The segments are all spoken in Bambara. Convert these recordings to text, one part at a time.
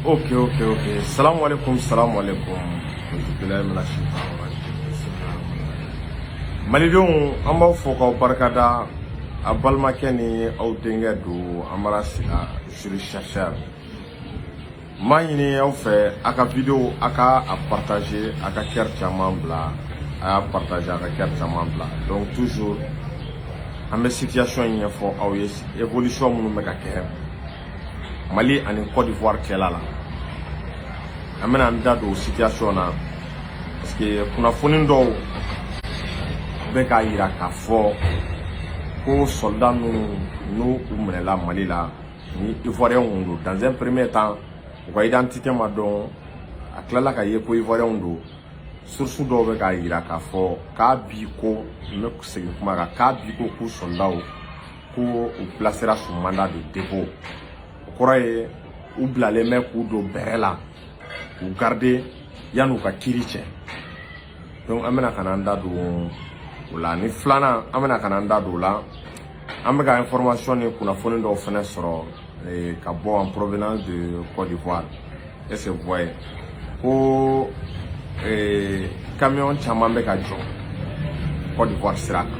Ok. Salam alaikum, salam alaikum. Malidenw, an b'aw fo k'aw barikada. A balimakɛ ni aw denkɛ don, Amara Sila, juriste chercheur. N b'a ɲini aw fɛ, a ka vidéo, a ka a partager, a ka cœur caman bila, a y'a partager, a ka cœur caman bila. Donc toujours an bɛ situation in ɲɛfɔ aw ye, évolution minnu bɛ ka kɛ Mali ani Côte d'Ivoire cɛla la. An bɛna an da don situation na parce que kunnafoni dɔw bɛ k'a yira k'a fɔ ko soldat minnu n'u u minɛla Mali la ni Ivoirien don, dans un premier temps u ka identité ma dɔn, a tilala ka ye ko Ivoirien don. Source dɔw bɛ k'a yira k'a fɔ k'a bi ko, n bɛ segin kuma kan, k'a bi ko k'u soldatw ko u placera sous mandat de dépôt. O kɔrɔ ye u bilalen bɛ k'u don bɛrɛ la, k'u garder yan'u ka kiiri cɛ. Donc an bɛna ka na an da don o la. Ni filanan, an bɛna ka na an da don o la, an bɛ ka information ni kunnafoni dɔw fɛnɛ sɔrɔ ka bɔ en provenance de Côte d'Ivoire. Est-ce que vous voyez ko camion caman bɛ ka jɔ Côte d'Ivoire sira kan,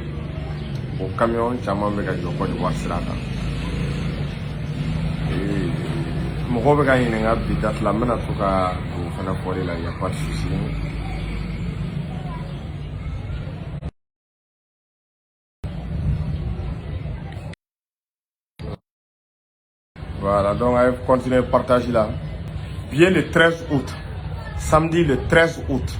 o camion caman bɛ ka jɔ Côte d'Ivoire sira kan. Mɔgɔw bɛ ka ɲininka bi date la, n bɛna to ka o fɛnɛ fɔli la, y a pas de souci. Voilà, donc allez continuer partager là. Bien le 13 août, samedi le 13 août,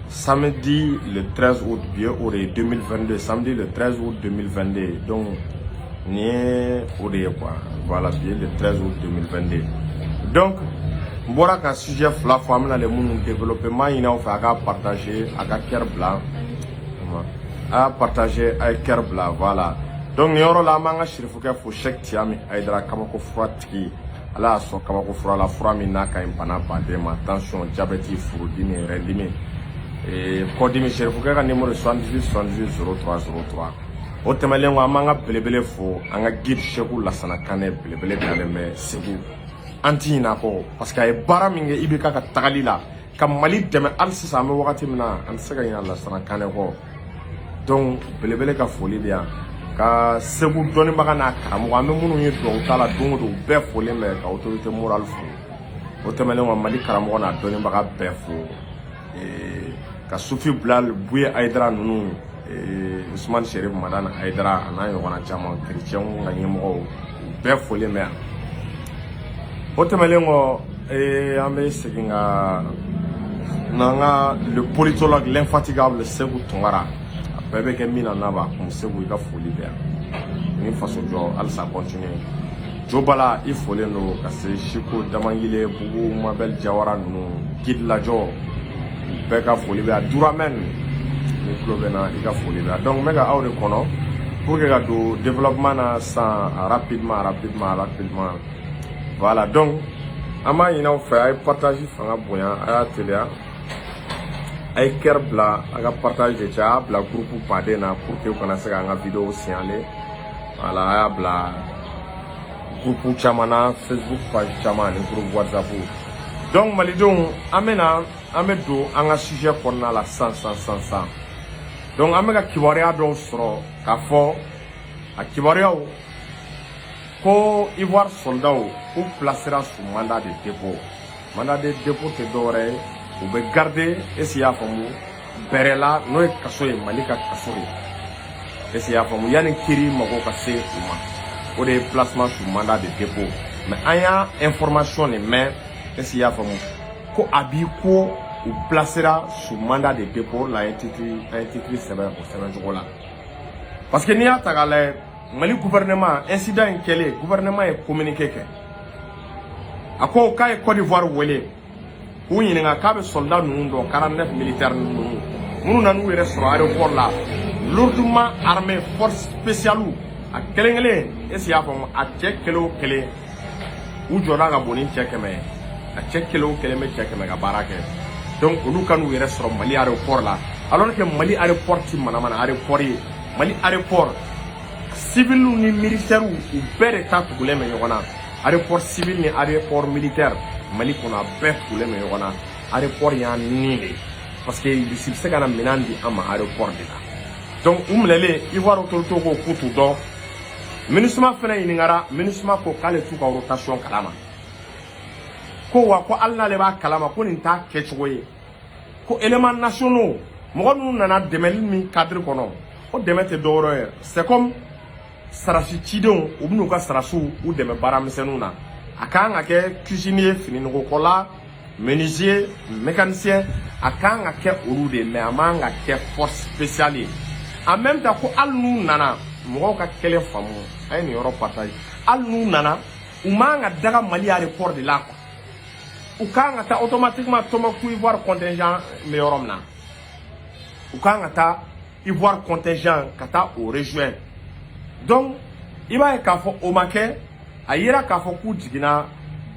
samedi le 13 août, bien o de ye 2022, samedi le 13 août 2022. Donc nin ye o de ye quoi. Voilà, bien le 13 août 2022. Donc n bɔra ka sujet fila fɔ, an bɛna le minnu développer. N b'a ɲini aw fɛ, a ka partager, a ka cœur bila, a y'a partager, a ye cœur bila. Voilà, donc nin yɔrɔ la, an b'an ka sirifukɛ fo, Cheikh Tiami Ayidara, kabako fura tigi. Ala y'a sɔn kabako fura la, fura min n'a ka ɲi bana baden ma, tension, diabète, furudimi, rɛndimi, kɔdimi. Sirifukɛ ka numéro 78 78 03 03. O tɛmɛnen kɔ, an b'an ka belebele fo, an ka guide Seku Lasana Kanɛ, belebele dalen bɛ Segu. An ti ɲinɛ a kɔ parce que a ye baara min kɛ IBK ka tagali la ka Mali dɛmɛ. Hali sisan an bɛ wagati min na, an tɛ se ka ɲinɛ Lasana Kanɛ kɔ. Donc belebele ka foli bɛ yan ka Segu dɔnnibaga n'a karamɔgɔ, an bɛ minnu ye duwawu ta la don o don, u bɛɛ folen bɛ, ka autorité morale fo. O tɛmɛnen kɔ, Mali karamɔgɔ n'a dɔnnibaga bɛɛ fo, ka Sufi Bilal Buye Ayidara ninnu, Usumani Sherif Madani Ayidara, a n'a ɲɔgɔnna caman, kerecɛnw ka ɲɛmɔgɔw, u bɛɛ folen bɛ yan. O tɛmɛnen kɔ, an bɛ segin ka n'an ka le politologue, l'infatigable Seku Tunkara, a bɛɛ bɛ kɛ min na n'a b'a kun. Segu, i ka foli bɛ yan ni faso jɔ halisa continue. Jo Bala, i folen don ka se Siko Damangile, Bugu Mabel Jawara ninnu, guide lajɔ, bɛɛ ka foli bɛ yan. Duramɛn ni tulo bɛ na, i ka foli bɛ yan. Donc n bɛ ka aw de kɔnɔ pour que ka don développement na san rapidement, rapidement, rapidement. Voilà, donc an b'a ɲini aw fɛ, a ye partage fanga bonya, a y'a teliya, a ye cœur bila, a ka partage de cɛ, a y'a bila groupe baden na pour que u kana se k'an ka vidéo signaler. Voilà, a y'a bila groupe caman na, Facebook page caman ani groupe WhatsApp. Donc malidenw, an bɛ na, an bɛ don an ka sujet kɔnɔna la san san san san. Donc an bɛ ka kibaruya dɔw sɔrɔ k'a fɔ, a kibaruyaw ko Ivoire soldats u placera sous mandat de dépôt. Mandat de dépôt tɛ dɔwɛrɛ ye, u bɛ garder, est ce que i y'a faamu, bɛrɛ la, n'o ye kaso ye, Mali ka kaso ye, est ce que i y'a faamu, yanni kiiri mago ka se u ma. O de ye placement sous mandat de dépôt. Mais an y'a information de mɛn, est ce que i y'a faamu, ko a b'i ko u placera sous mandat de dépôt la. An ye titre sɛbɛn o sɛbɛn cogo la parce que n'i y'a ta k'a lajɛ, Mali gouvernement, incident in kɛlen, gouvernement ye communiqué kɛ. A ko k'a ye Côte d'Ivoire wele k'u ɲininka k'a bɛ soldat ninnu dɔn, 49 militaires ninnu minnu nan'u yɛrɛ sɔrɔ aéroport la. lourdement armé, force spéciale a kelen kelen, est ce que i y'a faamu? A cɛ kelen o kelen, u jɔda ka bon ni cɛ 100 ye. A cɛ kelen o kelen bɛ cɛ 100 ka baara kɛ. Donc olu ka n'u yɛrɛ sɔrɔ Mali aéroport la, alors que Mali aéroport ti manamana aéroport ye. Mali aéroport, civil ni militaire, u bɛɛ de ta tugulen bɛ ɲɔgɔn na. Aéroport civil ni aéroport militaire, Mali kɔnɔ, a bɛɛ tugulen bɛ ɲɔgɔn na. Aéroport y'an ni de ye, parce que Russie bɛ se ka na minɛn di an ma aéroport de la. Donc u minɛlen, Ivoire autorité ko k'u t'u dɔn. MINUSMA fɛnɛ ɲininkara. MINUSMA ko k'ale t'u ka rotation kalama, ko wa ko hali n'ale b'a kalama, ko nin t'a kɛcogo ye, ko éléments nationaux, mɔgɔ minnu nana dɛmɛli min cadre kɔnɔ, o dɛmɛ tɛ dɔwɛrɛ ye, c'est comme sarasi cidenw, u bɛn'u ka sarasiw u dɛmɛ baaramisɛnninw na. A kan ka kɛ cuisinier, fininɔgɔkɔla, menuisier, mécanicien, a kan ka kɛ olu de, mais a man ka kɛ force spéciale ye. En même temps, ko hali n'u nana, mɔgɔw ka kelen faamu, a ye nin yɔrɔ partage, hali n'u nana, u man ka daga Mali aéroport de la quoi. U kan ka taa automatiquement Tombouctou, Ivoire contingent bɛ yɔrɔ min na, u kan ka taa Ivoire contingent ka taa o rejoindre. Donc i b'a ye k'a fɔ o ma kɛ. A yira k'a fɔ k'u jiginna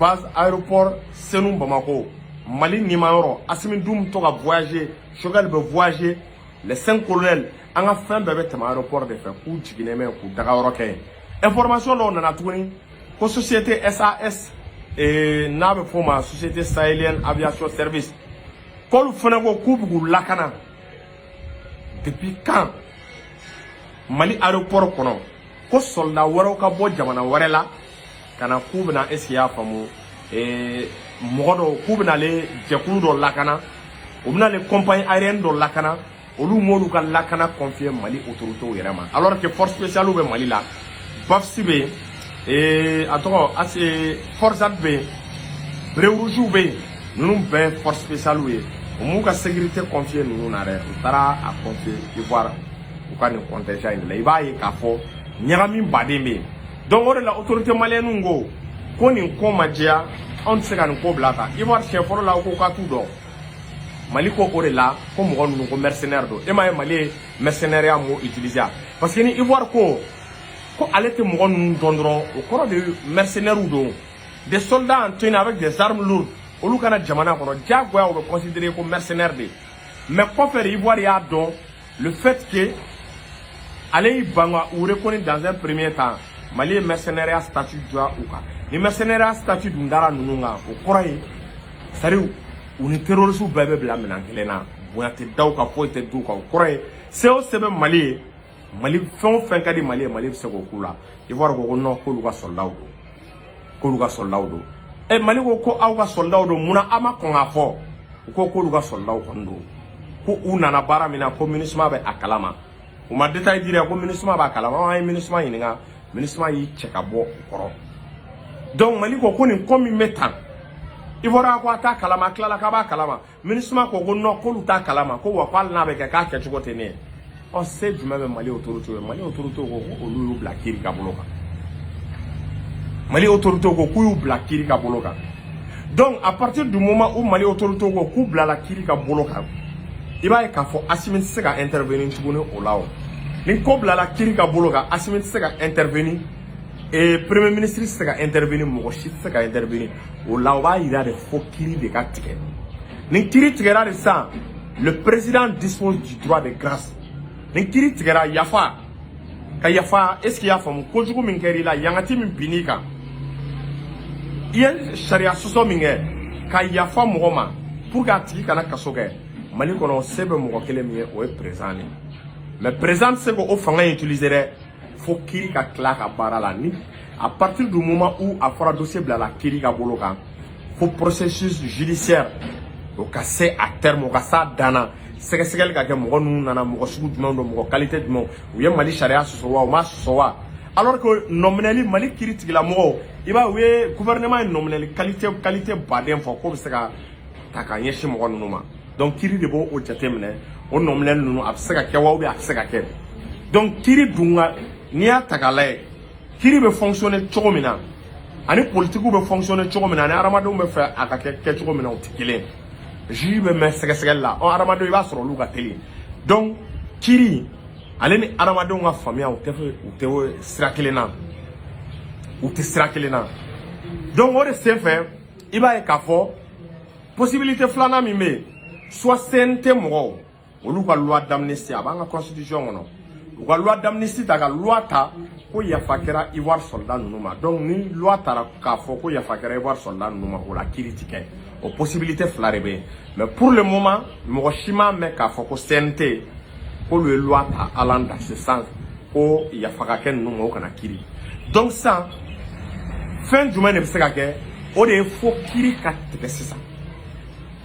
base aéroport Senu Bamako, Mali nimayɔrɔ. Asimi dun bɛ to ka voyager, Choguel bɛ voyager, les cinq colonels, an ka fɛn bɛɛ bɛ tɛmɛ aéroport de fɛ. K'u jiginnen bɛ k'u dagayɔrɔ kɛ yen. Information dɔw nana tuguni ko société SAS, n'a bɛ f'o ma Société Sahélienne Aviation Service, k'olu fana ko k'u bɛ k'u lakana depuis quand Mali aéroport kɔnɔ, ko soldat wɛrɛw ka bɔ jamana wɛrɛ la ka na, k'u bɛna, est ce que i y'a faamu, mɔgɔ dɔw, k'u bɛna ale jɛkulu dɔ lakana, u bɛna ale compagnie aérienne dɔ lakana. Olu m'olu ka lakana confier Mali autorités yɛrɛ ma, alors que force spéciale bɛ Mali la, BAFSI bɛ yen, a tɔgɔ ase, FORSAT bɛ yen, béret rouge bɛ yen, ninnu bɛɛ ye force spéciale ye. U m'u ka sécurité confier ninnu na dɛ, u taara a confier Ivoire u ka nin contingent in de la. I b'a ye k'a fɔ ɲagami baden bɛ yen. Donc o de la, autorité malienne ko ko nin ko ma diya, anw tɛ se ka nin ko bila tan. Ivoire siɲɛ fɔlɔ la, u ko k'a t'u dɔn. Mali ko o de la ko mɔgɔ ninnu ko mercenaire don. E m'a ye, Mali ye mercenariat mot utiliser, parce que ni Ivoire ko ko ale tɛ mɔgɔ ninnu dɔn dɔrɔn, o kɔrɔ de mercenaires don, des soldats en tenue avec des armes lourdes, olu kana jamana kɔnɔ, diyagoya o bɛ considérer ko mercenaire de. Mais kɔfɛ de, Ivoire y'a dɔn, le fait que ale y'i ban ka u reconnu dans un premier temps, Mali ye mercenariat statut da u kan. Ni mercenariat statut dun dara ninnu kan, o kɔrɔ ye, c'est à dire u ni terroristes bɛɛ bɛ bila minɛn kelen na, bonya tɛ da u kan, foyi tɛ d'u kan. O kɔrɔ ye se o se bɛ Mali ye, Mali fɛn o fɛn ka di Mali ye, Mali bɛ se k'o k'u la. Ivoire ko ko non, k'olu ka soldats don, k'olu ka soldats don. Ɛ, Mali ko ko aw ka soldats don, munna aw ma kɔn k'a fɔ? U ko k'olu ka soldats kɔni don, ko u nana baara min na, ko MINUSMA bɛ a kalama. U ma détail di dɛ, ko MINUSMA b'a kalama. An ye MINUSMA ɲininka, MINUSMA y'i cɛ ka bɔ u kɔrɔ. Donc Mali ko ko nin ko min bɛ tan, Ivoire ko a t'a kalama, a tilala k'a b'a kalama. MINUSMA ko ko non, k'olu t'a kalama, ko wa ko hali n'a bɛ kɛ, k'a kɛcogo tɛ ne ye. Ɔ, se jumɛn bɛ Mali autorité ye? Mali autorité ko ko olu y'u bila kiiri ka bolo kan. Mali autorité ko k'u y'u bila kiiri ka bolo kan. Donc à partir du moment où Mali autorité ko k'u bilala kiiri ka bolo kan, i b'a ye k'a fɔ Asimi tɛ se ka intervenir tuguni o la. O ni ko bilala kiiri ka bolo kan, Asimi tɛ se ka intervenir, et premier ministre tɛ se ka intervenir, mɔgɔ si tɛ se ka intervenir o la. O b'a yira de fo kiiri de ka tigɛ. Ni kiiri tigɛra de sisan, le président dispose du droit de grâce. Ni kiiri tigɛra, yafa ka yafa, est ce que i y'a faamu? Kojugu min kɛra i la, yangati min binn'i kan, i ye sariya sɔsɔ min kɛ, ka yafa mɔgɔ ma pour que a tigi kana kaso kɛ. Mali kɔnɔ, se bɛ mɔgɔ kelen min ye, o ye président de ye. Mais président tɛ se k'o fanga utiliser dɛ, fo kiiri ka tila ka baara la. Ni à partir du moment où a fɔra dossier bilala kiiri ka bolo kan, fo processus judiciaire o ka se à terme, o ka s'a dan na, sɛgɛsɛgɛli ka kɛ, mɔgɔ ninnu nana, mɔgɔ sugu jumɛn don, mɔgɔ qualité jumɛn, u ye Mali sariya sɔsɔ wa, u ma sɔsɔ wa? Alors que nɔminɛli, Mali kiiri tigilamɔgɔw, i b'a ye, u ye gouvernement ye nɔminɛli qualité baden fɔ k'o bɛ se ka ta ka ɲɛsin mɔgɔ ninnu ma. Donc kiiri de b'o o jateminɛ, o nɔminɛli ninnu, a bɛ se ka kɛ wa, ou bien a tɛ se ka kɛ. Donc kiiri dun ka, n'i y'a ta k'a lajɛ, kiiri bɛ fonctionner cogo min na ani politikiw bɛ fonctionner cogo min na ani hadamadenw bɛ fɛ a ka kɛ kɛcogo min na, o tɛ kelen ye. Juge bɛ mɛn sɛgɛsɛgɛli la, ɔ, hadamadenw, i b'a sɔrɔ olu ka teli. Donc kiiri Ale ni adamadenw ka faamuya, u tɛ sira kelen na, u tɛ sira kelen na. Donc o de senfɛ, i b'a ye k'a fɔ possibilité filanan min bɛ yen, soit CNT mɔgɔw, olu ka loi d'amnistie, a b'an ka constitution kɔnɔ, u ka loi d'amnistie ta, ka loi ta ko yafa kɛra Ivoire soldat ninnu ma. Donc ni loi tara k'a fɔ ko yafa kɛra Ivoire soldat ninnu ma, o la kiiri ti kɛ. O possibilité fila de bɛ yen. Mais pour le moment, mɔgɔ si m'a mɛn k'a fɔ ko CNT k'olu ye loi ta allant dans ce sens, ko yafa ka kɛ ninnu ma, o kana kiiri. Donc sisan, fɛn jumɛn de bɛ se ka kɛ? O de ye fo kiiri ka tigɛ sisan.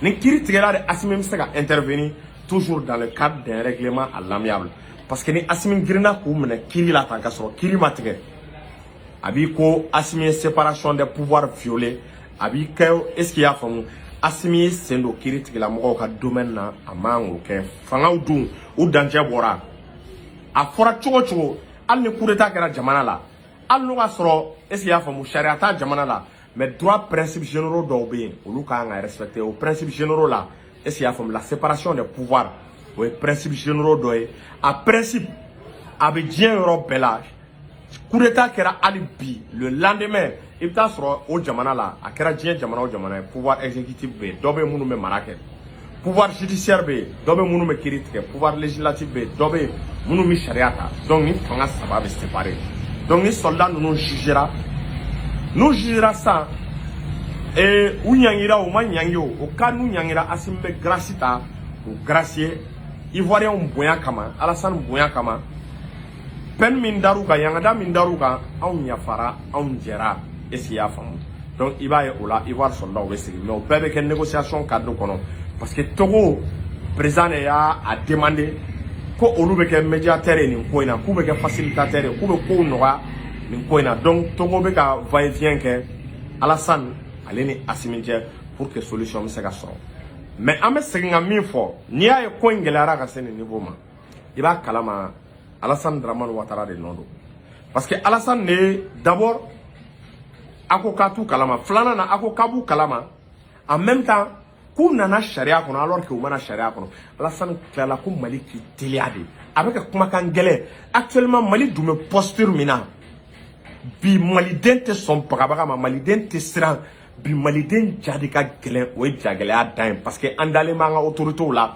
Ni kiiri tigɛra de, Asimi bɛ se ka intervenir, toujours dans le cadre d'un règlement à l'amiable, parce que ni Asimi girinna k'u minɛ kiiri la tan, ka sɔrɔ kiiri ma tigɛ, a b'i ko Asimi ye séparation des pouvoirs violé. A b'i kɛ, est ce que i y'a faamu, Asimi ye sen don kiiri tigilamɔgɔw ka domaine na, a man k'o kɛ. Fangaw dun, u dancɛ bɔra. A fɔra cogo o cogo, hali ni coup d'état kɛra jamana la, hali n'o ka sɔrɔ, est ce que i y'a faamu, sariya t'a jamana la, mais droit, principe généraux dɔw bɛ yen, olu ka kan ka respecter. O principe généraux la, est ce que i y'a faamu, la séparation des pouvoirs, o ye principe généraux dɔ ye. A principe a bɛ diɲɛ yɔrɔ bɛɛ la. Coup d'état kɛra hali bi, le lendemain, i bɛ taa sɔrɔ o jamana la, a kɛra diɲɛ jamana o jamana ye, pouvoir exécutif bɛ yen, dɔ bɛ yen minnu bɛ mara kɛ, pouvoir judiciaire bɛ yen, dɔ bɛ minnu bɛ kiiri tigɛ, pouvoir législatif bɛ yen, dɔ bɛ yen minnu bɛ sariya ta. Donc ni fanga saba bɛ séparer. Donc ni soldat ninnu jugera, n'u jugera sisan, u ɲangira, u ma ɲangi, o cas n'u ɲangira, Asimi bɛ grâce ta k'u gracier Ivoirien bonya kama, Alassane bonya kama. Peine min dar'u kan, ɲangada min dar'u kan, anw yafara, anw jɛra. Est ce que i y'a faamu? Donc i b'a ye, o la Ivoire soldat bɛ segin, mais o bɛɛ bɛ kɛ négociation cadre kɔnɔ, parce que Togo président de y'a a demandé ko olu bɛ kɛ médiateur ye nin ko in na, k'u bɛ kɛ facilitateur ye, k'u bɛ kow nɔgɔya nin ko in na. Donc Togo bɛ ka va et vient kɛ Alassane ale ni Asimi cɛ pour que solution bɛ se ka sɔrɔ. Mais an bɛ segin ka min fɔ, n'i y'a ye ko in gɛlɛyara ka se nin niveau ma, i b'a kalama Alassane Dramane Ouattara de nɔ don, parce que Alassane de ye d'abord a ko k'a t'u kalama, filanan na a ko k'a b'u kalama, en même temps k'u nana sariya kɔnɔ alors que u mana sariya kɔnɔ. Alassane tilala ko Mali k'i teliya de, a bɛ ka kumakan gɛlɛn. Actuellement, Mali dun bɛ posture min na bi, maliden tɛ sɔn bagabaga ma, maliden tɛ siran bi, maliden ja de ka gɛlɛn. O ye jagɛlɛya dan ye, parce que an dalen b'an ka autorités la,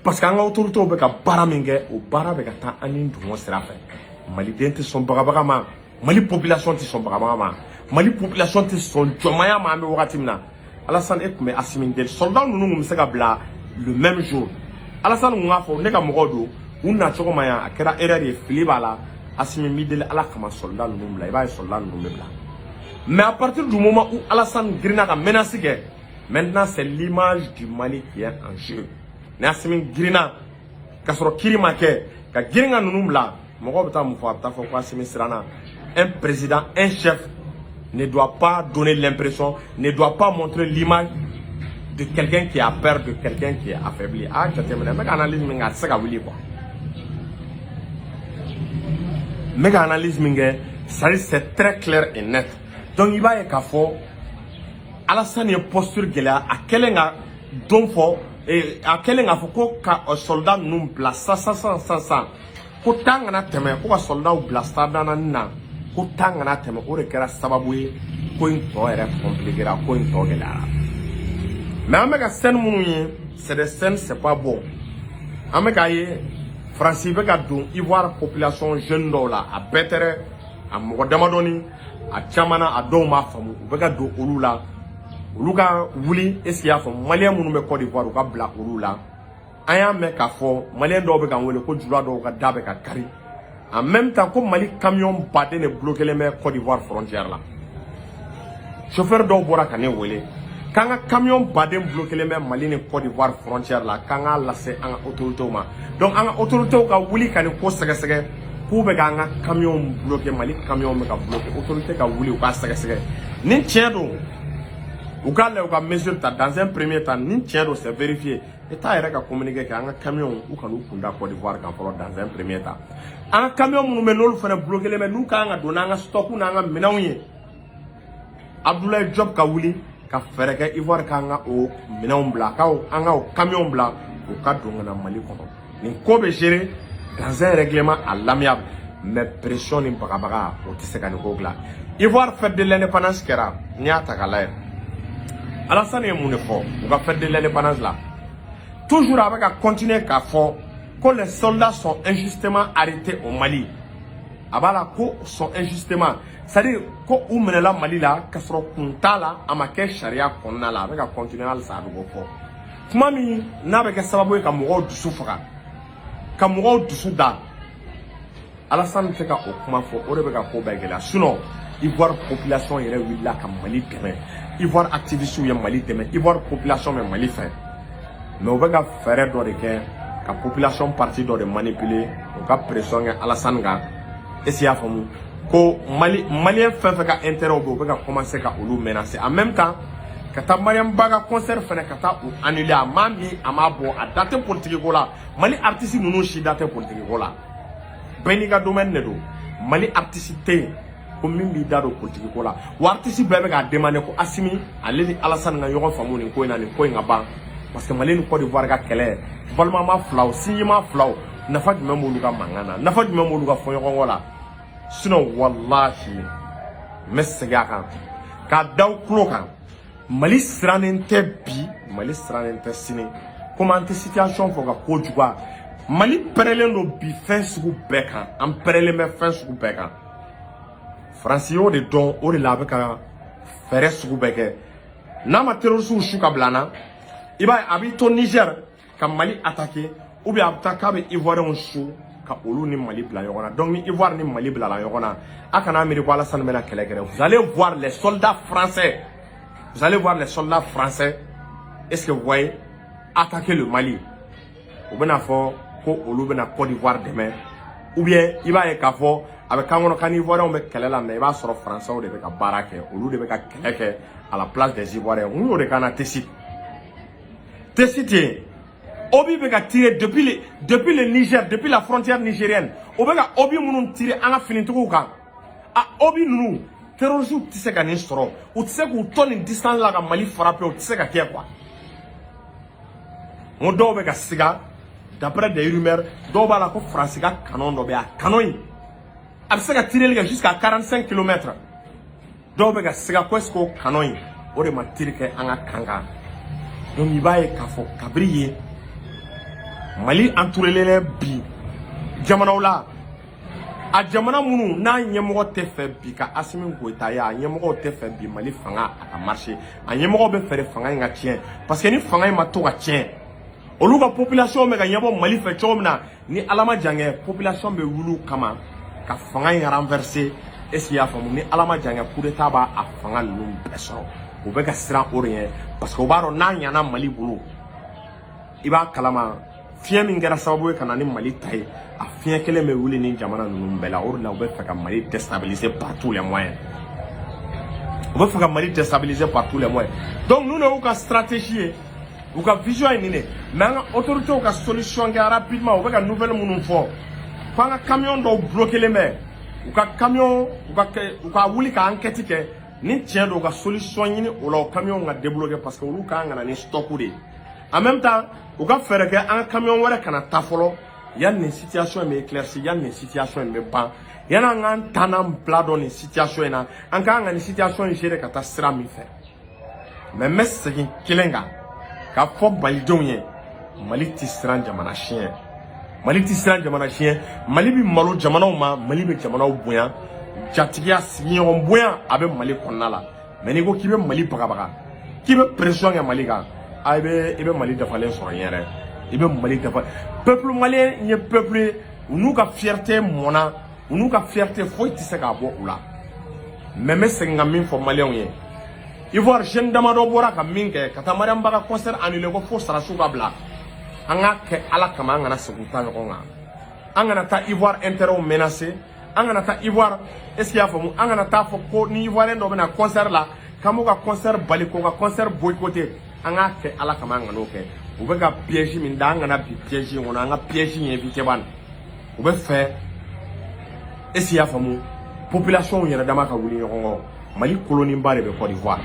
parce que an ka autorités bɛ ka baara min kɛ, o baara bɛ ka taa an ni dungɔ sira fɛ. Maliden tɛ sɔn bagabaga ma, Mali population tɛ sɔn bagabaga ma, Mali population tɛ sɔn jɔnmaya ma. An bɛ wagati min na, Alassane e tun bɛ Asimi deli, soldat ninnu tun bɛ se ka bila le même jour. Alassane tun k'a fɔ ne ka mɔgɔw don, u nacogo ma ɲa, a kɛra erreur ye, fili b'a la. Asimi b'i deli Ala kama, soldat ninnu bila. I b'a ye soldat ninnu bɛ bila. Mais à partir du moment où Alassane girinna ka menace kɛ, maintenant c'est l'image du Mali qui est en jeu. Ni Asimi girinna ka sɔrɔ kiiri ma kɛ, ka girin ka ninnu bila, mɔgɔw bɛ taa mun fɔ? A bɛ taa fɔ ko Asimi siranna. Un président, un chef ne doit pas donner l'impression, ne doit pas montrer l'image de quelqu'un qui a peur, de quelqu'un qui est affaibli. A jateminɛ, n bɛ ka analyse min kɛ, a tɛ se ka wuli quoi. N bɛ ka analyse min kɛ, c'est c'est très clair et net. Donc i b'a ye k'a fɔ Alassane ye posture gɛlɛya. A kɛlen ka don fɔ, a kɛlen k'a fɔ ko ka soldat ninnu bila sa sa sa sa sa, ko tan kana tɛmɛ, ko ka soldatw bila star na, ko tan kana tɛmɛ, o de kɛra sababu ye ko in tɔ yɛrɛ compliquera, ko in tɔ gɛlɛyara. Mais an bɛ ka scène minnu ye, c'est des scènes, c'est pas bon. An bɛ k'a ye Faransi bɛ ka don Ivoire population jeune dɔw la, a bɛɛ tɛ dɛ, a mɔgɔ damadɔni, a caman na, a dɔw m'a faamu, u bɛ ka don olu la, olu ka wuli. Est ce que i y'a faamu? Malien minnu bɛ Côte d'Ivoire, u ka bila olu la. An y'a mɛn k'a fɔ malien dɔw bɛ k'an wele ko jula dɔw ka da bɛ ka kari, en même temps ko Mali camion baden de bloqué bɛ Côte d'Ivoire frontière la. Chauffeur dɔw bɔra ka ne wele k'an ka camion baden bloqué bɛ Mali ni Côte d'Ivoire frontière la, k'an k'a lase an ka autorités ma. Donc an ka autorités ka wuli ka nin ko sɛgɛsɛgɛ, k'u bɛ k'an ka camion bloqué, Mali camion bɛ ka bloqué. Autorité ka wuli, u k'a sɛgɛsɛgɛ. Ni tiɲɛ don, u k'a lajɛ, u ka mesure ta dans un premier temps. Ni tiɲɛ don, c'est vérifié, État yɛrɛ ka communiqué kɛ, an ka camion u kan'u kunda Côte d'Ivoire kan fɔlɔ dans un premier temps. An ka camion minnu bɛ, n'olu fana bloqué bɛ, n'u ka kan ka don n'an ka stock n'an ka minɛnw ye, Abdoulaye Diop ka wuli ka fɛɛrɛ kɛ Ivoire k'an ka o minɛnw bila, ka an ka o camion bila, u ka don ka na Mali kɔnɔ. Nin ko bɛ gérer. dans un règlement à l'amiable. Mais pression ni bagabaga, o tɛ se ka nin ko dilan. Ivoire, fête de l'indépendance kɛra. N'i y'a ta k'a lajɛ, Alassane ye mun de fɔ u ka fête de l'indépendance la? Toujours a bɛ ka continuer k'a fɔ ko les soldats sont injustement arrêtés au Mali. A b'a la ko sont injustement, c'est à dire ko u minɛla Mali la k'a sɔrɔ kun t'a la, a ma kɛ sariya kɔnɔna la. A bɛ ka continuer halisa, a bɛ k'o fɔ. Kuma min n'a bɛ kɛ sababu ye ka mɔgɔw dusu faga, ka mɔgɔw dusu da, Alassane tɛ ka o kuma fɔ. O de bɛ ka ko bɛɛ gɛlɛya. Sinon Ivoire population yɛrɛ wulila ka Mali dɛmɛ, Ivoire activistes ye Mali dɛmɛ, Ivoire population bɛ Mali fɛ. Mais u bɛ ka fɛɛrɛ dɔ de kɛ ka population partie dɔ de manipuler, u ka pression kɛ Alassane kan. Est ce que i y'a faamu ko Mali, malien fɛn fɛn ka intérêt bɛ, u bɛ ka commencer ka olu menacer? En même temps, ka taa Mariam Ba ka concert fɛnɛ, ka taa o annuler. A ma min, a ma bɔ, a da tɛ politique ko la. Mali artiste ninnu si da tɛ politique ko la, bɛɛ n'i ka domaine de don. Mali artiste tɛ yen ko min b'i da don politique ko la. Wa artiste bɛɛ bɛ k'a demander ko Assimi, ale ni Alassane ka ɲɔgɔn faamu nin ko in na, nin ko in ka ban. Parce que Mali ni Côte d'Ivoire ka kɛlɛ, balimama filaw, sinjima filaw, nafa jumɛn b'olu ka mankan na? Nafa jumɛn b'olu ka fɔɲɔgɔnkɔ la? Sinon walahi, n bɛ segin a kan k'a da aw tulo kan: Mali sirannen tɛ bi, Mali sirannen tɛ sini. Komi an tɛ situation fɔ ka ko juguya, Mali pɛrɛlen don bi fɛn sugu bɛɛ kan. An pɛrɛlen bɛ fɛn sugu bɛɛ kan. Faransi y'o de dɔn, o de la a bɛ ka fɛɛrɛ sugu bɛɛ kɛ. N'a ma terroriste su ka bila an na, i b'a ye a b'i to Niger ka Mali attaquer, ou bien a bɛ taa k'a bɛ Ivoiriens su ka olu ni Mali bila ɲɔgɔn na. Donc ni Ivoire ni Mali bilala ɲɔgɔn na, a kana miiri ko Alassane bɛna kɛlɛ kɛ dɛ. Vous allez voir les soldats français, vous allez voir les soldats français, est-ce que vous voyez, attaquer le Mali. U bɛna fɔ ko olu bɛna Côte d'Ivoire dɛmɛ, ou bien i b'a ye k'a fɔ a bɛ kan kɔnɔ kan ni Ivoiriens bɛ kɛlɛ la, mais i b'a sɔrɔ Français de bɛ ka baara kɛ, olu de bɛ ka kɛlɛ kɛ à la place des Ivoiriens. N y'o de kan na Tessit, Tessit yen, obus bɛ ka tirer depuis le Niger, depuis la frontière nigérienne. O bɛ ka obus minnu tirer an ka finitigiw kan, a obus ninnu, terroristes tɛ se ka nin sɔrɔ, u tɛ se k'u to nin distance la ka Mali frapper, o tɛ se ka kɛ quoi. N ko dɔw bɛ ka siga, d'après des rumeurs, dɔw b'a la ko Faransi ka canon dɔ bɛ yen, a canon in a bɛ se ka tireli kɛ jusqu'à 45 km. Dɔw bɛ ka siga ko est ce que o canon in, o de ma tir kɛ an ka kan kan? Donc i b'a ye k'a fɔ kabiri yen, Mali entouré bi jamanaw la, a jamana minnu n'a ɲɛmɔgɔ tɛ fɛ bi ka Assimi Goïta ye, a ɲɛmɔgɔw tɛ fɛ bi Mali fanga a ka marcher, a ɲɛmɔgɔw bɛ fɛ de fanga in ka tiɲɛ. Parce que ni fanga in ma to ka tiɲɛ, olu ka population bɛ ka ɲɛbɔ Mali fɛ cogo min na, ni Ala ma jan kɛ, population bɛ wuli u kama ka fanga in renverser. Est ce que i y'a faamu? Ni Ala ma jan kɛ, coup d'état b'a a fanga ninnu bɛɛ sɔrɔ. U bɛ ka siran o de ɲɛ, parce que u b'a dɔn n'a ɲana Mali bolo, i b'a kalama fiɲɛ min kɛra sababu ye ka na ni Mali ta ye, a fiɲɛ kelen bɛ wuli ni jamana ninnu bɛɛ la. O de la u bɛ fɛ ka Mali déstabiliser par tous les moyens, u bɛ fɛ ka Mali déstabiliser par tous les moyens. Donc ninnu de y'u ka stratégie ye, u ka vision ye nin de. Mais an ka autorités ka solution kɛ rapidement. U bɛ ka nouvelle minnu fɔ ko an ka camion dɔw bloqué bɛ, u ka camion, u ka wuli ka enquête kɛ ni tiɲɛ don, u ka solution ɲini o la, o camion ka débloquer, parce que olu kan ka na ni stock de ye. En même temps, u ka fɛɛrɛ kɛ an ka camion wɛrɛ kana taa fɔlɔ, yanni nin situation in bɛ éclairci, yanni nin situation in bɛ ban, yanni an k'an ta n'an bila dɔn nin situation in na, an k'an ka nin situation in gérer ka taa sira min fɛ. Mais n bɛ segin kelen kan k'a fɔ malidenw ye: Mali tɛ siran jamana siɲɛ, Mali tɛ siran jamana siɲɛ. Mali bɛ malo jamanaw ma, Mali bɛ jamanaw bonya, jatigiya, sigiɲɔgɔn bonya a bɛ Mali kɔnɔna la. Mais n'i ko k'i bɛ Mali bagabaga, k'i bɛ pression kɛ Mali kan, a i bɛ Mali dafalen sɔrɔ yen yɛrɛ, i bɛ Mali dafa. Peuple malien ye peuple ye, u n'u ka fierté mɔnna, u n'u ka fierté, foyi tɛ se k'a bɔ u la. Mais n bɛ segin ka min fɔ maliyɛnw ye: Ivoire jeune damadɔ bɔra ka min kɛ ka taa Mariam Ba ka concert annulé ko fo sarasiw ka bila, an k'a kɛ Ala kama, an kana segin u ta ɲɔgɔn kan, an kana taa Ivoire intérêt menacer, an kana taa Ivoire, est ce que i y'a faamu, an kana taa fɔ ko ni Ivoirien dɔ bɛna concert la, k'an b'u ka concert bali, k'u ka concert boycotter. An k'a kɛ Ala kama, an kan'o kɛ. U bɛ ka piège min da, an kana bi piège in kɔnɔ, an ka piège in éviter ban. U bɛ fɛ, est ce que i y'a faamu, population yɛrɛ dama ka wuli ɲɔgɔn kɔ. Mali koloniba de bɛ Côte d'Ivoire.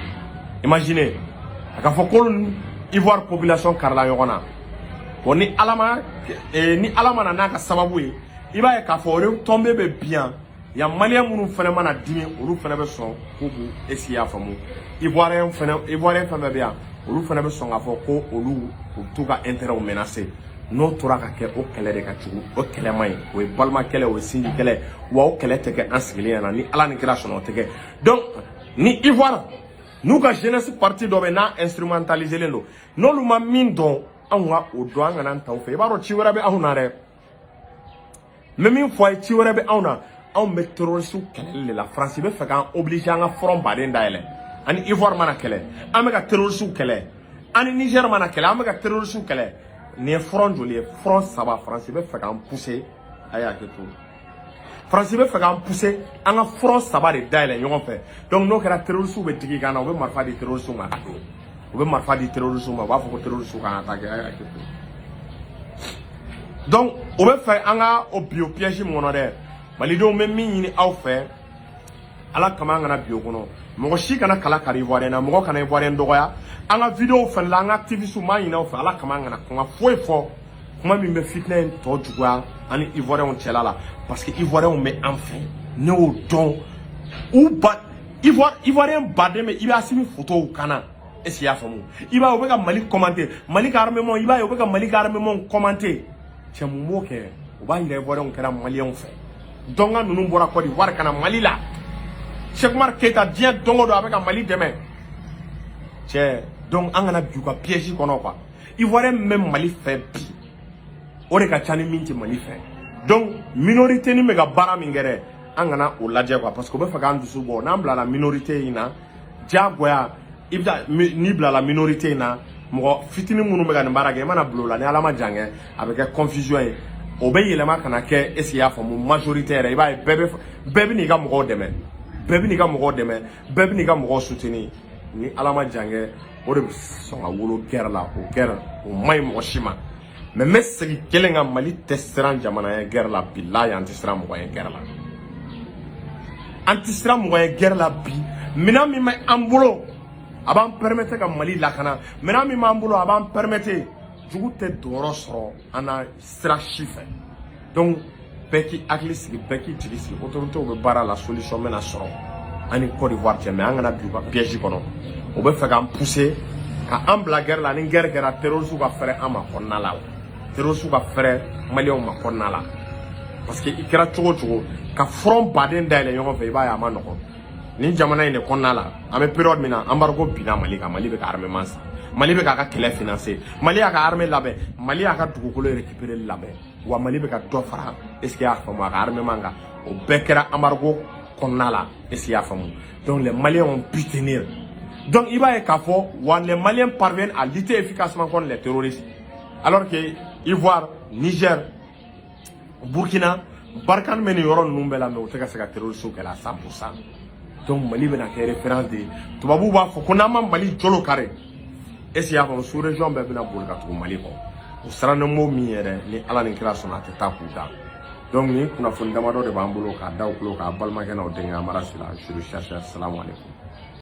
Imaginez a ka fɔ ko Ivoire population karila ɲɔgɔn na. Bon, ni Ala ma na n'a ka sababu ye, i b'a ye k'a fɔ retombée bɛ bin yan. Yan Malien minnu fana mana dimi, olu fana bɛ sɔn k'u b'u, est ce que i y'a faamu? Ivoirien fana, Ivoirien fɛn fɛn bɛ yan, olu fana bɛ sɔn k'a fɔ ko olu u t'u ka intérêt menacer. N'o tora ka kɛ, o kɛlɛ de ka jugu, o kɛlɛ man ɲi, o ye balima kɛlɛ, o ye sinji kɛlɛ. Wa o kɛlɛ tɛ kɛ an sigilen ɲɛna. Ni Ala ni kira sɔnna, o tɛ kɛ. Donc ni Ivoire n'u ka jeunesse parti dɔ bɛ n'a instrumentaliselen don, n'olu ma min dɔn, anw ka o dɔn, an kana an ta u fɛ. I b'a dɔn, ci wɛrɛ bɛ anw na dɛ. N bɛ min fɔ a ye, ci wɛrɛ bɛ anw na. Anw bɛ terroriste kɛlɛli de la. Faransi bɛ fɛ k'an obligé an ka front baden dayɛlɛ. Ani Ivoire mana kɛlɛ, an bɛ ka terroriste kɛlɛ. Ani Niger mana kɛlɛ, an bɛ ka terroriste kɛlɛ. Nin ye front joli ye? Front saba. Faransi bɛ fɛ k'an pousser, a y'a kɛ to, Faransi bɛ fɛ k'an pousser an ka front saba de dayɛlɛ ɲɔgɔn fɛ. Donc n'o kɛra, terroriste bɛ digi kan na. U bɛ marifa di terroriste ma ka don, u bɛ marifa di terroriste ma, u b'a fɔ ko terroriste k'an attaquer, a y'a kɛ to. Donc o bɛ fɛ an ka o bi o piège min kɔnɔ dɛ, Malidenw, bɛ min ɲini aw fɛ, Ala kama, an kana bi o kɔnɔ. Mɔgɔ si kana kala kari Ivoirien na, mɔgɔ kana Ivoirien dɔgɔya. An ka vidéo fɛnɛ la, an ka activiste m'a ɲini aw fɛ, Ala kama, an kana kuma foyi fɔ, kuma min bɛ fitinɛ in tɔ juguya ani Ivoirienw cɛla la, parce que Ivoirienw bɛ an fɛ. Ne y'o dɔn, u ba Ivoire, Ivoirien baden bɛ, i bɛ Assimi photo kan na, est ce que i y'a faamu? I b'a ye, u bɛ ka Mali commenter, Mali ka armement, i b'a ye, u bɛ ka Mali ka armement commenter. Cɛ, mun b'o kɛ? O b'a yira Ivoirienw kɛra Malienw fɛ. Dɔnka ninnu bɔra Côte d'Ivoire ka na Mali la. Cheikh Umar Keita, diɲɛ don o don a bɛ ka Mali dɛmɛ, cɛ. Donc an kana bi u ka piège kɔnɔ quoi. Ivoirien min bɛ Mali fɛ bi, o de ka ca ni min tɛ Mali fɛ. Donc minorité ni bɛ ka baara min kɛ dɛ, an kana o lajɛ quoi, parce que o bɛ fɛ k'an dusu bɔ. N'an bilala minorité in na, diyagoya i bɛ taa n'i bilala minorité in na, mɔgɔ fitinin minnu bɛ ka nin baara kɛ, i mana bila o la, ni Ala ma jan kɛ, a bɛ kɛ confusion ye. O bɛ yɛlɛma ka na kɛ, est ce que i y'a faamu, majorité yɛrɛ. I b'a ye, bɛɛ bɛ n'i ka mɔgɔw dɛmɛ, bɛɛ bɛ n'i ka mɔgɔw dɛmɛ, bɛɛ bɛ n'i ka mɔgɔw soutenir. Ni Ala ma jan kɛ, o de bɛ sɔn ka wolo guerre la. O guerre, o man ɲi mɔgɔ si ma. Mais n bɛ segin kelen kan, Mali tɛ siran jamana ye guerre la. Bilahi, an tɛ siran mɔgɔ ye guerre la, an tɛ siran mɔgɔ ye guerre la bi. Minɛn min bɛ an bolo, a b'an permettre ka Mali lakana. Minɛn min b'an bolo, a b'an permettre, jugu tɛ donyɔrɔ sɔrɔ an na sira si fɛ. Donc bɛɛ k'i hakili sigi, bɛɛ k'i jigi sigi. Autorités bɛ baara la, solution bɛna sɔrɔ an ni Côte d'Ivoire cɛ. Mais an kana bi u ka piège kɔnɔ. O bɛ fɛ k'an pousser ka an bila guerre la. Ni guerre kɛra, terroristes ka fɛrɛ an ma kɔnɔna la, terroristes ka fɛrɛ Malienw ma kɔnɔna la, parce que i kɛra cogo o cogo ka front baden dayɛlɛ ɲɔgɔn fɛ, i b'a ye a ma nɔgɔn. Nin jamana in de kɔnɔna la, an bɛ période min na, embargo binna Mali kan, Mali bɛ ka armement san, Mali bɛ k'a ka kɛlɛ financer, Mali y'a ka armée labɛn, Mali y'a ka dugukolo récupérer labɛn. Wa Mali bɛ ka dɔ fara, est ce que i y'a faamu, a ka armement kan. O bɛɛ kɛra embargo kɔnɔna la, est ce que i y'a faamu? Donc les Maliens ont pu tenir. Donc i b'a ye k'a fɔ wa, les Maliens parviennent à lutter efficacement contre les terroristes, alors que Ivoire, Niger, Burkina, Barkhane bɛ nin yɔrɔ ninnu bɛɛ la, mais u tɛ ka se ka terroristes kɛlɛ à 100%. Donc Mali bɛna kɛ référence de ye. Tubabuw b'a fɔ ko n'an ma Mali jolo kari, est ce que i y'a faamu, sous région bɛɛ bɛna boli ka tugu Mali kɔ. O sirannen b'o min yɛrɛ, ni Ala ni kira sɔnna, a tɛ taa k'u da. Donc nin kunnafoni damadɔ de b'an bolo k'a da u tulo k'a balimakɛ n'aw denkɛ Amara Sila, je cherche. Salamu aleykum.